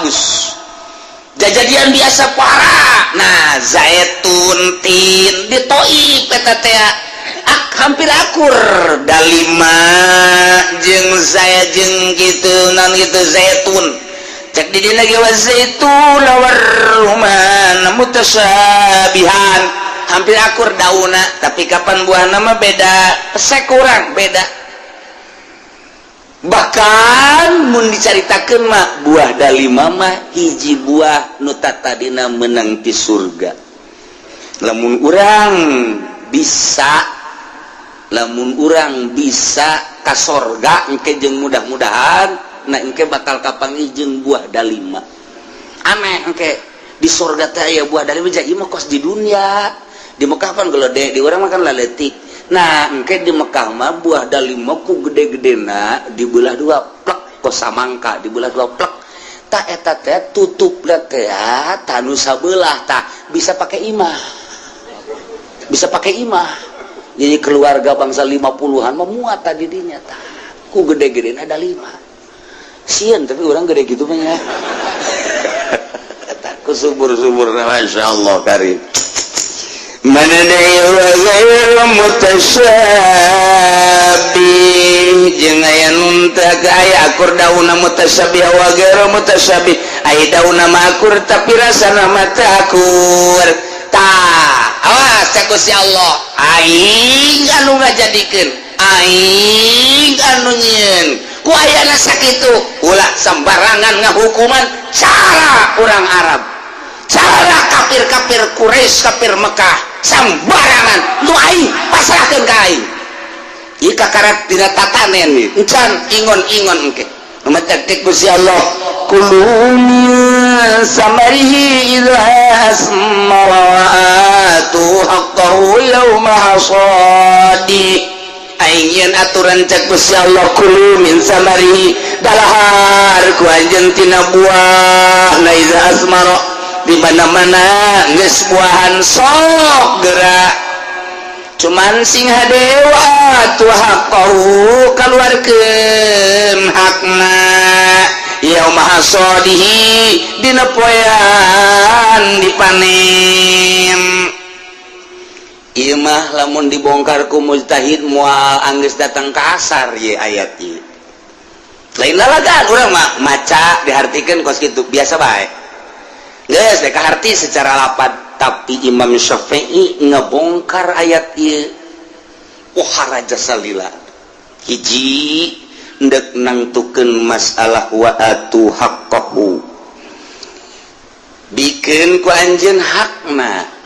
Bagus, jajadian biasa parah. Nah, zaitun, tin di Toif eta teh hampir akur dalima jeung saya jeung gitu non gitu zaitun. Cek di dieu lagi wa zaitun war rumman mutasyabihan, hampir akur dauna, tapi kapan buah nama beda, pesek kurang beda. Bahkan mun dicaritakeun mah buah dalima mah hiji buah nu tadina menang ti surga. Lamun urang bisa, lamun urang bisa ka sorga engke jeung mudah-mudahan, nah, engke bakal kapanggih jeung buah dalima. Aneh, engke di sorga teh aya buah dalima. Jadi mah kos di dunia, di Mekah kan gede, di urang mah kan laletik. Nah, engke di Mekah mah buah dalima ku gede-gedena dibelah dua plek, kos samangka dibelah dua plek. Tak eta teh tutup teh tanu sabelah, tah bisa pakai imah, bisa pakai imah. Jadi keluarga bangsa 50-an memuat tadi dinya, tah ku gede-gede ada lima sieun, tapi orang gede gitu mah ya ku subur-subur. Masya Allah karim. Mana deui wa ghairu mutasyabih, jeung aya nu teu aya akur daunna, mutasyabih wa ghairu mutasyabih, aya daunna mah akur tapi rasana mah teu akur. Tah, awas, cek Gusti Allah, aing anu ngajadikeun, aing anu nyieun. Ku ayana sakitu ulah sembarangan ngahukuman cara orang Arab, cara kafir-kafir Quraisy, kafir Mekah sembarangan. Nu aing pasrahkeun ka aing ieu kakarak dina tatanen encan ingon-ingon engke. Matak Gusti Allah, kulu min samarihi idza asmara wa atu haqqahu yauma hasadi. Aing yen aturan, cek Gusti Allah, kulu min samarihi, dalahar ku anjeun tina buah na, iza asmara, di mana-mana geus buahan sok gerak, cuman sing hade wa atu haqqahu, kaluarkeun hakna, yauma hasadihi, dina poean dipanen. Ieu mah lamun dibongkar ku mujtahid moal anggeus datang ke asar ye ayat ieu. Lain lalagan urang mah maca dihartikeun kos kitu biasa bae. Geus dek harti secara lapad, tapi Imam Syafi'i ngebongkar ayat ieu. Wah, raja salila. Hiji ndek nangtukeun masalah wa atu haqqahu. Bikeun ku anjeun hakna.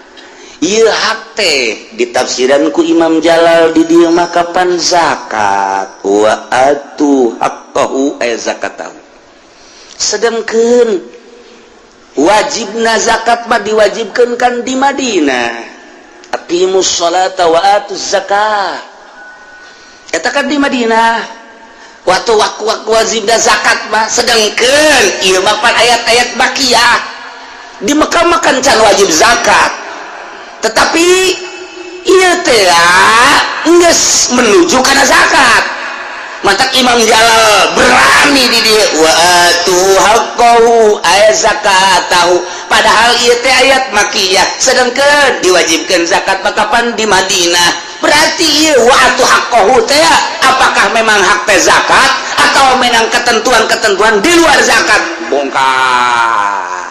Ieu hak teh ditafsiran ku Imam Jalal di dieu mah kapan zakat, wa atu haqqahu ay zakatahu. Sedangkeun wajibna zakat mah diwajibkeun kan di Madinah. Aqimus sholata wa atuz zakat. Eta kan di Madinah. Waktu waktu waktu wajibna zakat mah, sedangkeun ieu mah pan ayat-ayat makiyah. Di Mekah mah kan can wajib zakat. Tetapi ieu teh geus menuju kana zakat. Matak Imam Jalal berani di dieu wa atu haqqahu ay zakatahu. Padahal ieu teh ayat makiyah, sedangkeun diwajibkeun zakat mah kapan di Madinah. Berarti ieu wa atu haqqahu teh apakah memang hak teh zakat atau memang ketentuan-ketentuan di luar zakat? Bongkar.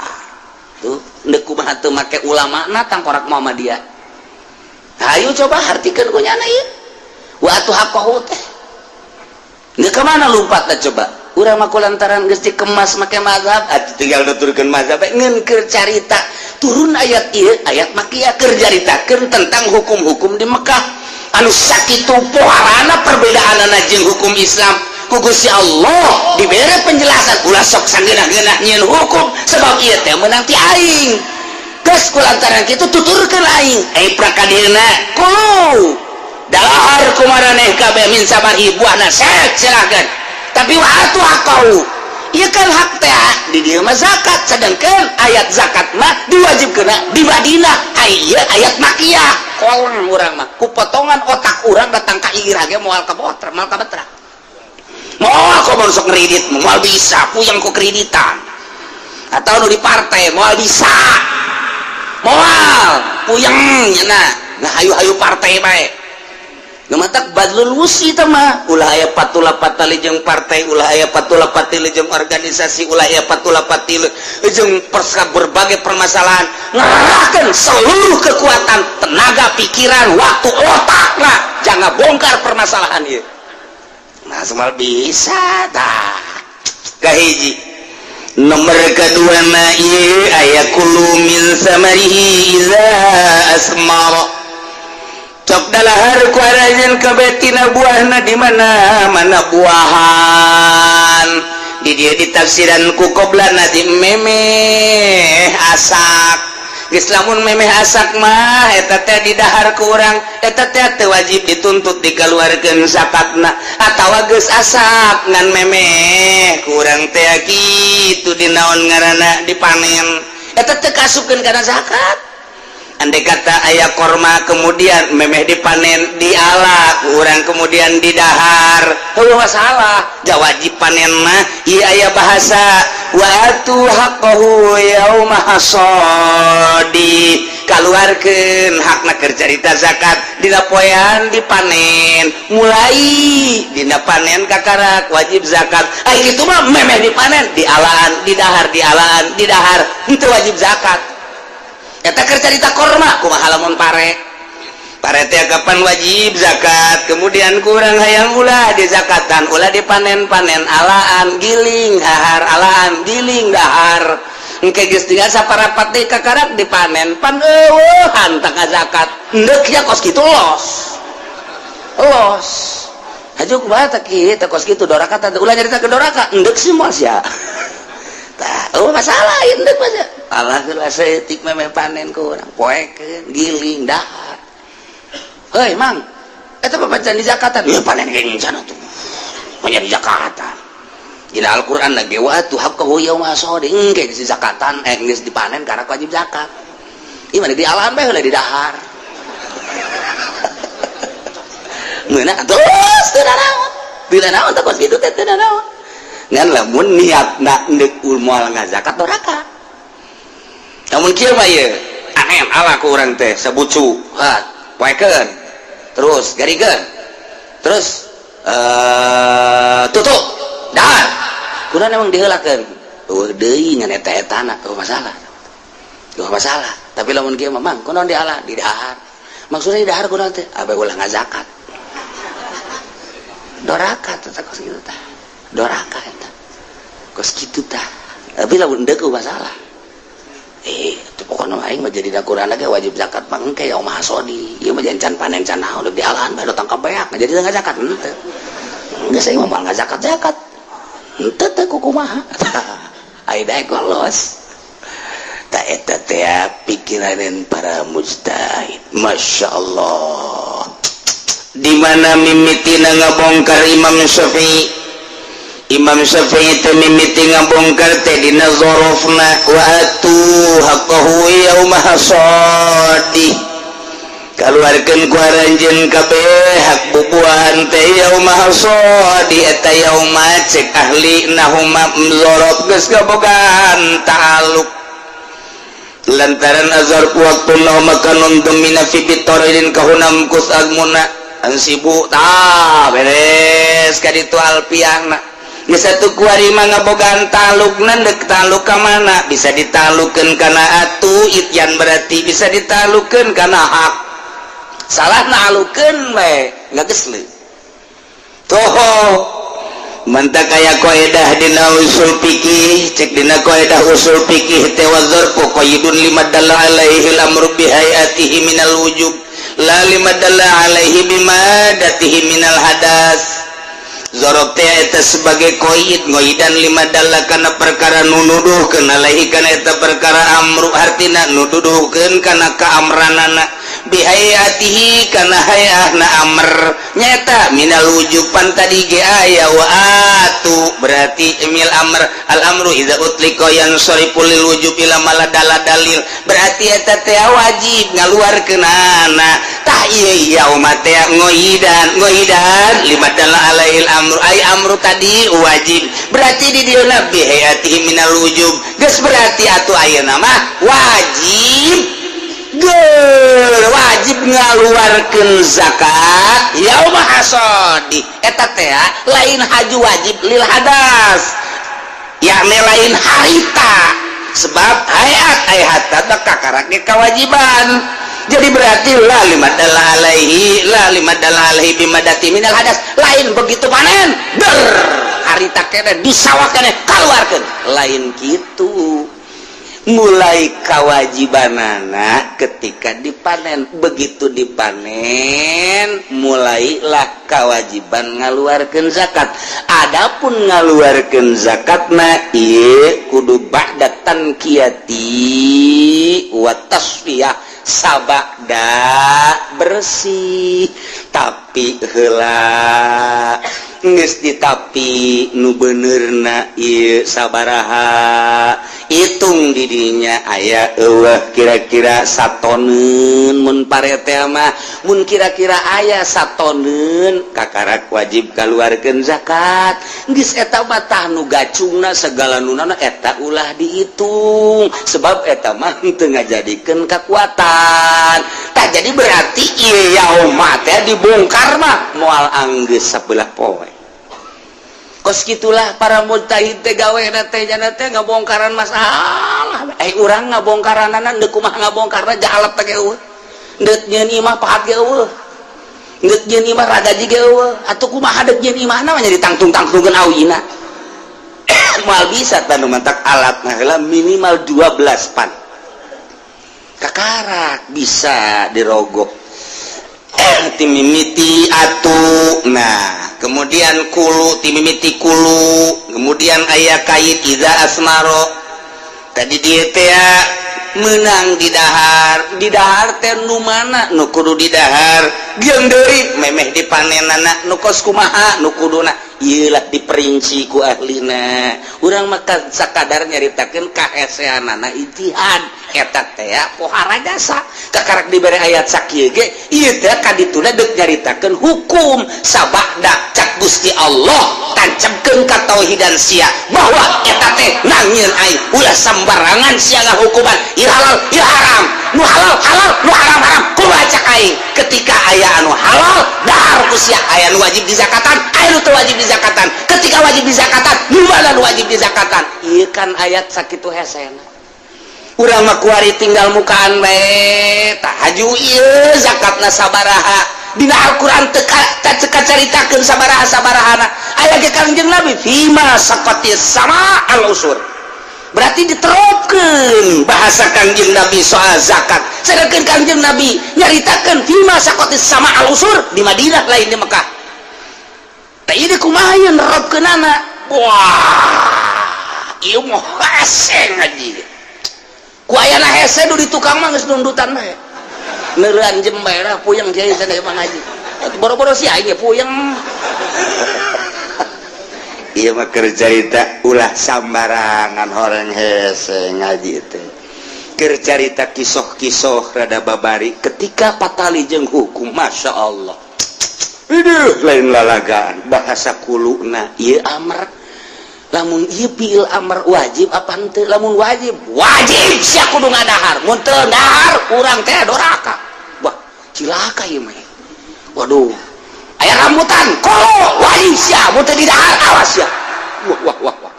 Tuh, ndek kumaha teu make ulama na tangkorak Muhammadiyah. Ayo coba hartikeun ku nyana ieu. Wa atu haqqahu teh. Nggak kemana lompat dah coba. Urang mah lantaran geus dikemas make mazhab, atuh tinggal nuturkeun mazhab ngeun keur carita. Turun ayat ieu, ayat makiyah, keur caritakeun tentang hukum-hukum di Mekah. Anu sakitu poharana perbedaanana jeung hukum Islam. Ku Gusti Allah dibere penjelasan ulah sok sangeunah-geunah nyieun hukum sebab ieu teh meunang ti aing. Geus ku lantaran kitu tuturkeun aing. Eh, prakadina kulu dalahar kumaraneh kabeh min samarihi, buahna set silakan, tapi wa atu haqqahu, ieu kan hak teh di dieu mah zakat, sedangkan ayat zakat mah diwajibkeun di Madinah. Ai ieu ayat makiyah. Kolong urang mah ku potongan otak urang datang ka ira ge moal kabotra, moal kabetra, moal. Kok sok ngredit moal bisa, puyeng ku kreditan. Atau nu di partai moal bisa, moal puyeng nya. Nah, hayu-hayu partai bae nu matak badlul wus'i teh mah. Ulah aya patula patali jeung partai, ulah aya patula patali jeung organisasi, ulah aya patula patali jeung persa berbagai permasalahan. Ngerahkan seluruh kekuatan, tenaga, pikiran, waktu, otak lah, jangan bongkar permasalahan ieu. Nah, semua bisa tah. Kahiji, nomor kedua na ieu aya kulu min samarihi iza asmara. Cok dalahar ku aranjeun kabeh tina buahna. Di mana mana buahan di dieu ditafsiran ku qoblana di memeh asak. Geus lamun memeh asak mah eta teh didahar ku urang, eta teh teu wajib dituntut dikeluarkeun zakatna. Atawa geus asak ngan memeh ku urang teh kitu dinaon ngaranna dipanen, eta teh kasupkeun kana zakat. Andai kata aya korma, kemudian memeh dipanen, diala kurang, kemudian didahar, heuh masalah ja wajib panen mah. Ieu aya bahasa wa atu haqqahu yauma hasadi, kaluarkeun hakna keur carita zakat dina poean dipanen. Mulai dina panen kakarak wajib zakat. Ah, itu mah memeh dipanen, dialaan, didahar, dialaan, didahar, itu wajib zakat. Eta keur carita korma. Kumaha lamun pare? Pare teh kapan wajib zakat? Kemudian kurang hayang ulah di zakatan, ulah dipanen-panen, alaan, giling, dahar, alaan, giling, dahar. Engke geus tinggal saparapat deui kakarak dipanen, pan eueuhan tah zakat. Endek ya kos kitu, los los haju. Kumaha tah kieu teh kos kitu doraka teh? Ulah nyarita ke doraka, endek sih moal sia. Tah, oh masalah endek mah sia. Alah heula saeutik memeh panen ku urang, poekeun, giling, dahar. Heuy mang, eta papacan di zakatan ya, panen ge encan atuh punya di zakatan. Dina Al-Qur'an lagi wa atu haqqahu yauma hasadi. Engke geus zakatan, eh, geus dipanen karena wajib zakat. Ieu mah di alaan bae heula di dahar. Meunang terus teu nanaon. Teu nanaon teh kos kitu teh, teu nanaon. Ngan lamun niatna endek moal ngazakat, doraka. Namun kieu mah ieu panen ala ku urang teh sabucu, ha, poekeun. Terus garikeun. Terus tutup dahar. Kunaon emang diheulakeun? Eueuh deui ngan eta-etana, eueuh masalah. Eueuh masalah. Tapi lamun kieu mah, mang, kunaon diala di dahar? Maksudnya di dahar kunaon teh? Abe ulah ngazakat. Doraka teh kos kitu tah. Doraka eta. Kos kitu tah. Tapi lamun endek masalah. Eh, itu pokoknya aing mah jadi dakuran ge wajib zakat mah engke yauma hasadi. Ieu mah can panen, can naon, dialahan bae datang ka beak jadi teu ngazakat henteu. Geus aing mah moal ngazakat-zakat. Henteu teh kumaha. Ai daek los. Ta eta teh pikiranan para mujtahid. Masya Allah. Di mana mimitina ngabongkar Imam Syafi'i? Imam Syafi'i teh mimiti ngabongkar teh dina zorofna wa atu haqqahu yauma hasadi, kaluarkeun ku aranjeun kabeh hak bubuahan teh yauma hasadi. Eta yauma cek ahli nahuma zorof geus kabogaan ta'aluk lantaran azar waktu na makanun domina fi bitoridin kahunam kus agmuna ansibu ta beres kaditu alpiahna. Geus satu kuari mah ngabogaan talukna. Dek taluk ka mana? Bisa ditalukeun kana atu ityan, berarti bisa ditalukeun kana hak. Salah nalukeun we ngagesle toho. Mantak aya kaidah dina usul fikih. Cek dina kaidah usul fikih teh, wa dzarfu qaidun lima dalla alaihi al-amru bi hayatihi minal wujub la lima dalla alaihi bimadatihi minal hadas. Zorof teh eta sebagai koid, ngoidan lima dalla kana perkara nunuduhkeun alaihi kana eta perkara amru, hartina nududuhkeun kana kaamranana. Bihayatihi kana hayahna amr nyata minal wujuban. Tadi ge aya wa atu, berarti fi'il amr. Al amru idza utliqa yansarifu lil wujub ila ma la dalla dalil. Berarti eta teh wajib ngaluarkeunana. Tah, ieu yauma teh ngoidan, ngoidan lima dalla alaihil amru, ay amru tadi wajib. Berarti di dieu bihayatihi minal wujub geus. Berarti atuh ayeuna mah wajib Ger, wajib ngaluarkeun zakat yauma hasadi. Eta teh lain haju wajib lil hadas, yakni lain harita, sebab hayat hayat teh kakarak kewajiban. Jadi berarti la lima dalla alaihi, la lima dalla alaihi bimadati minal hadas. Lain begitu panen ber harita kene di sawah kene keluarkan, lain gitu. Mulai kewajibanana ketika dipanen. Begitu dipanen, mulailah kewajiban ngaluarkan zakat. Adapun ngaluarkan zakat na ieu kudu ba'da tanqiyati wa tasfiyah, sabada bersih. Tapi heula geus ditapi nu benerna ieu sabaraha, hitung didinya aya eueuh kira-kira satoneun. Mun pare teh mah, mun kira-kira aya satoneun, kakarak wajib kaluarkeun zakat. Geus eta mah tah nu gacungna segala nunana eta ulah dihitung, sebab eta mah teu ngajadikeun kekuatan. Tah, jadi berarti ieu yauma teh dibongkar mah moal anggeus sabelah poe. Kos gitulah para mujtahid teh gawe teh, jana teh ngabongkaran masalah. Eh, urang ngabongkaranana deuk kumaha ngabongkarna? Jalep teh eueuh, deuk nyieun imah pahat ge eueuh, deuk nyieun imah ragaji ge eueuh. Atuh kumaha deuk nyieun imahna mah, jadi tangtung-tangtungkeun awina moal bisa. Tanu mantak alat nah heula minimal 12 pan kakarak bisa dirogoh timimiti atuh. Nah, kemudian kulu, timimiti kulu, kemudian aya kait iza asmaro. Tadi dia teh menang didahar. Didahar teh nu mana nu kudu didahar? Jeung deui memeh dipanenana nu kos kumaha nu kuduna? Ieu lah diperinci ku ahlina. Urang mah sakadar nyaritakeun kaheseanana ijtihad. Eta teh pohara jasa kakarak dibere ayat sakieu ge. Ieu teh kadituna deuk nyaritakeun hukum sabada cak Gusti Allah, tancapkeun ka tauhidan sia bahwa eta teh nangieun aing, ulah sambarangan sia ngahukuman, ieu halal, ieu haram, nu halal halal, nu haram haram. Kumaha cak aing? Ketika aya anu halal, dahar ku sia. Aya nu wajib dizakatan, aya nu teu wajib dizakatan. Ketika wajib dizakatan, nu mana nu wajib dizakatan? Ieu kan ayat sakitu hesena. Urang mah kuari tinggal mukaan bae. Tah, haju ieu zakatna sabaraha? Dina Al-Qur'an teu teu caritakeun sabaraha sabarahana. Aya ge Kangjeng Nabi, fima saqatis sama al usur. Berarti diterapkeun bahasa Kangjeng Nabi soal zakat, sedangkan Kangjeng Nabi nyaritakeun fima saqatis sama al usur di Madinah, lain di Mekah. Tah, ini kumaha ieu nerapkeunana? Wah, ieu mah hese ngaji ku ayana hese. Du di tukang mah geus nundutan bae, neureun jem bae lah. Puyeng kiai sana mah ngaji, boro-boro si aing ge puyeng. Ieu mah keur carita, ulah sambarangan horeng hese ngaji teh. Keur carita kisoh-kisoh rada babari ketika patali jeung hukum. Masya Allah. Aduh, lain lalagaan bahasa kuluna. Ieu amr, lamun ieu fiil amr wajib apa henteu? Lamun wajib, wajib sia kudu ngadahar. Mun teu dahar, urang teh doraka. Wah, cilaka ieu mah. Waduh, aya rambutan kolo, wajib sia. Mun teu didahar, awas sia. Wah, wah, wah, wah.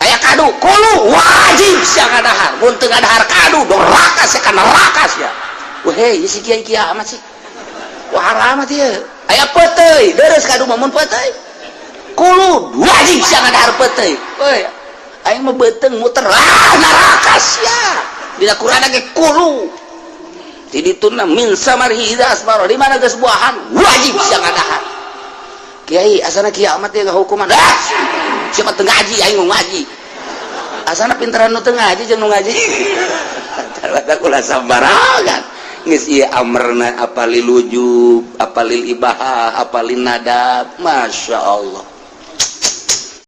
Aya kadu kolo, wajib sia ngadahar. Mun teu ngadahar kadu, doraka sia, ka neraka sia. Wah, hei, si kiai kiamat sih. Wah, haramat ieu. Aya peuteuy deres kadu mah, mun peuteuy kulu, wajib sia ngadahar peuteuy. Woi, aing mah beuteung muter, ah, neraka sia. Dina Quran ge kulu di dituna min samarihi idza asmara, di mana geus buahan, wajib sia ngadahar. Kiai, asana kiamat ya ngahukuman. Ah, siapa teu ngaji? Aing mau ngaji, asana pintaran nu teu ngaji jeung nu ngaji. Ternyata ulah sambarangan. Geus ieu amrna, apa lil wujub, apa lil ibahah, apa lin nadab. Masya Allah.